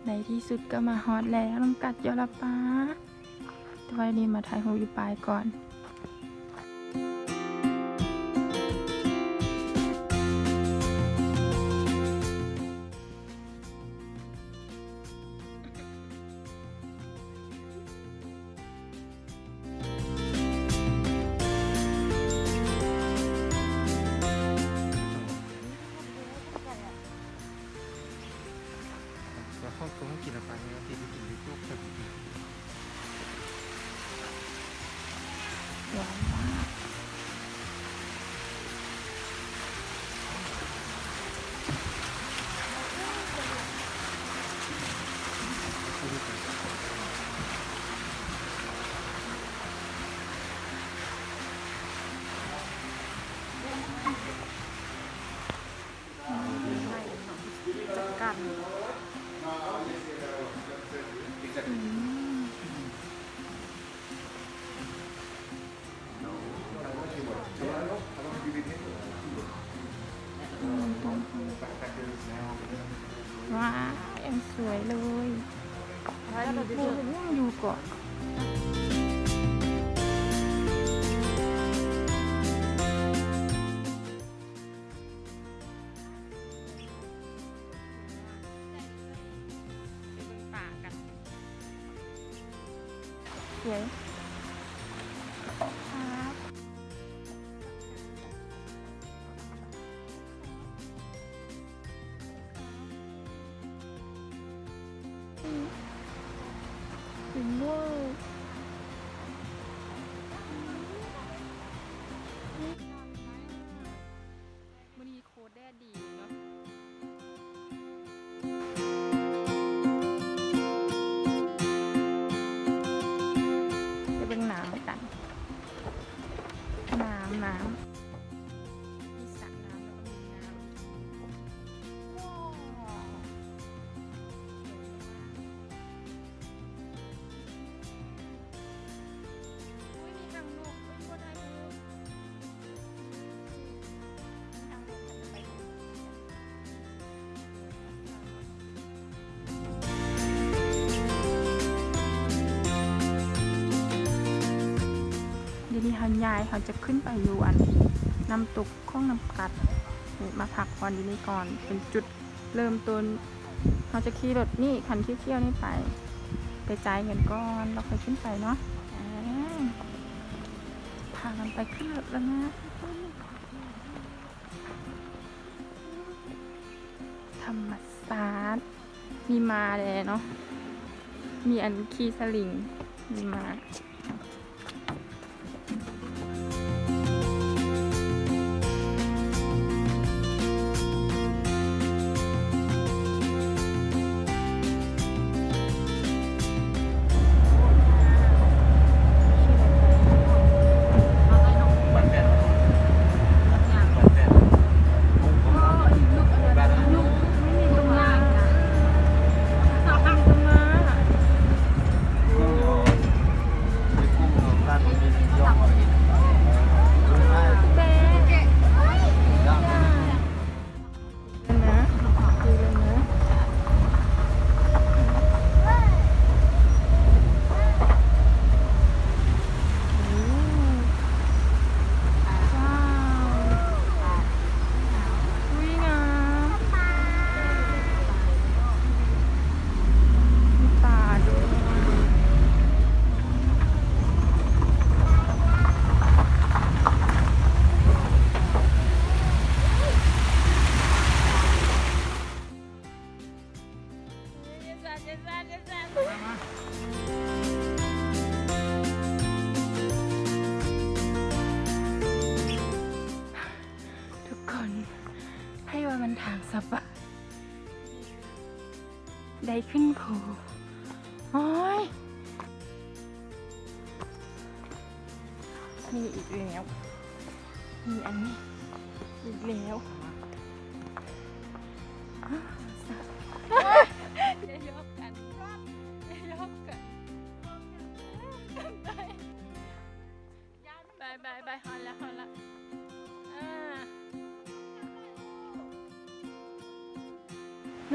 ໃນທີ່ສຸດກໍມາຮອດແລ້ວ ນ້ຳກັດຢໍລະປາ. ແຕ່ວ່າດຽວນີ້ມາຖ່າຍຮູບຢູ່ປາຍກ່ອນ. ວ້າວ ຍັງສວຍເລີຍ ຖ່າຍຮູບຍັງຢູ່ເກາະ. ໄປເບິ່ງປາກັນ. ສວຍຄັບ. ເປັນເວີ ມື້ນີ້ໂຄດແດດດີເນາະ. ໄປເບິ່ງນ້ຳກັນ. ນ້ຳ ນ້ຳ ມີສະນ້ຳ ແລ້ວກໍມີນ້ຳ. ວ້າວ ດຽວນີ້ເຮົາຍ້າຍ ເຮົາຈະຂຶ້ນໄປຢູ່ອັນນ້ຳຕົກຂອງນ້ຳກັດ ນີ້ ມາພັກຜ່ອນຢູ່ນີ້ກ່ອນ ເປັນຈຸດ ເລີ່ມຕົ້ນ ເຮົາຈະຂີ່ລົດນີ້ ຄັນຂຽວໆນີ້ໄປ ໄປຈ່າຍເງິນກ່ອນ ແລ້ວຄ່ອຍຂຶ້ນໄປເນາະ. ອາ ພາກັນໄປຂຶ້ນລົດແລ້ວນະ. ທຳມະຊາດ ມີມ້າແດ່ເນາະ ມີອັນຂີ່ສະລິງ ມີມ້າ. ທຸກຄົນ ໃຜວ່າມັນທາງສະບາຍ ໄດ້ຂຶ້ນພູ. ໂອ້ຍ ມີອີກແລ້ວ ມີອັນນີ້ອີກແລ້ວ. ຢ່າຢອກກັນ ຢ່າຢອກກັນ. ໄປ ໄປ ໄປ ຮອດແລ້ວ ຮອດແລ້ວ. ອ່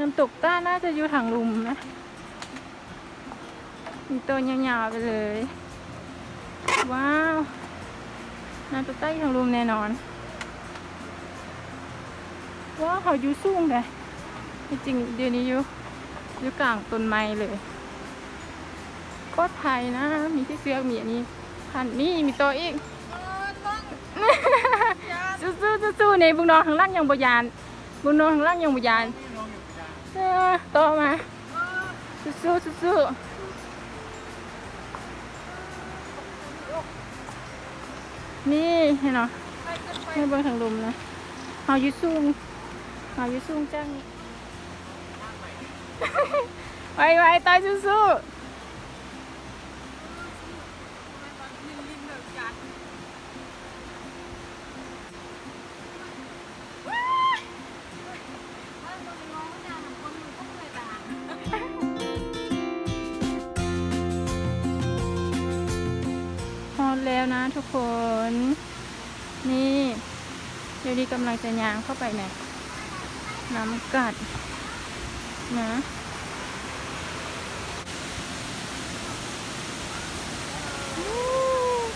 າ ນ ນ້ຳຕົກຕ້ານໜ້າຈະຢູ່ທາງລຸ່ມນະ ມີຕໍ່ຍາວໆໄປເລີຍ. ວ້າວ ນ້ຳຕົກຕ້ານຢູ່ທາງລຸ່ມແນ່ນອນ. ວ້າວ ເຮົາຢູ່ສູງເດ້ ທີ່ຈິງດຽວນີ້ຢູ່ ຢູ່ກາງຕົ້ນໄມ້ເລີຍ. ປອດໄພນະ ມີທີ່ເຊືອກ ມີອັນນີ້ ພັນ ນີ້ ມີຕໍ່ອີກ. ເອີ ຕ້ອງ ສູ້ໆ ສູ້ໆ ນີ້ ເບິ່ງນ້ອງຂ້າງຫຼັງຍັງບໍ່ຢ້ານ ເບິ່ງນ້ອງຂ້າງຫຼັງຍັງບໍ່ຢ້ານ. ເອີ ຕໍ່ມາ ສູ້ໆ ສູ້ໆ ນີ້ ເຫັນບໍ່ ໃຫ້ເບິ່ງທາງລຸ່ມນະ. ເຮົາຢູ່ສູງ ເຮົາຢູ່ສູງຈັງ ໄວໆ ຕ້ອຍ ສູ້ໆ. ຮອດແລ້ວນະທຸກຄົນ. ນີ້ ດຽວນີ້ກຳລັງຈະຍ່າງເຂົ້າໄປໃນນ້ຳກັດນະ.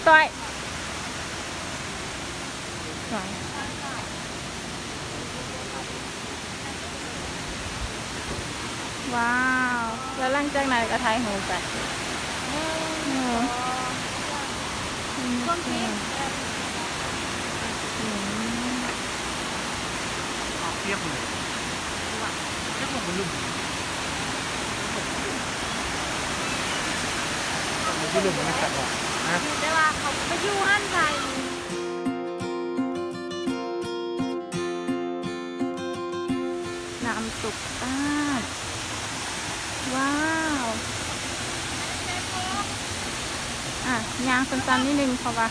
ຕ້ອຍ ວ້າວ ແລ້ວຫຼັງຈາກນັ້ນກໍຖ່າຍຮູບກັນ. ເອີ ເອີ ຄວາມຄິດ ອືມ ປຽກເລີຍ ເຈົ້າຂອງມັນລຸ່ມ ມັນຢູ່ລຸ່ມ ມັນກັດອອກນະ ແຕ່ວ່າເຂົາໄປຢູ່ຫັ້ນໄປ. ນ້ຳຕົກຕາດ ວ້າວ ອ່ະ ຍ່າງສັ້ນໆ ນິດໜຶ່ງ ເພາະວ່າ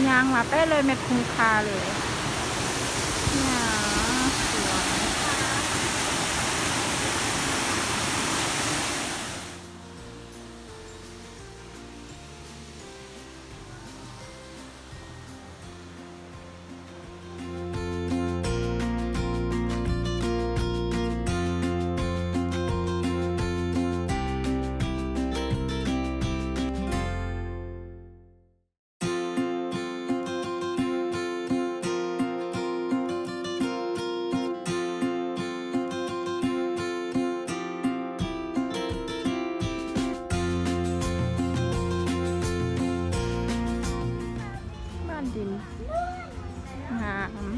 ຍ່າງມາແປດຮ້ອຍແມັດ ຄຸ້ມຄ່າເລີຍ. ຫຍ້າສວນ. ບ້ານດິນງາມ.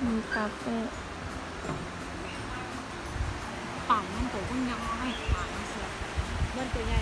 ມີຄາເຟ ປານນັ້ນໂກເບິ່ງຍັງເອົາໃຫ້ປານເສືອ ເບິ່ງຕົວໃຫຍ່.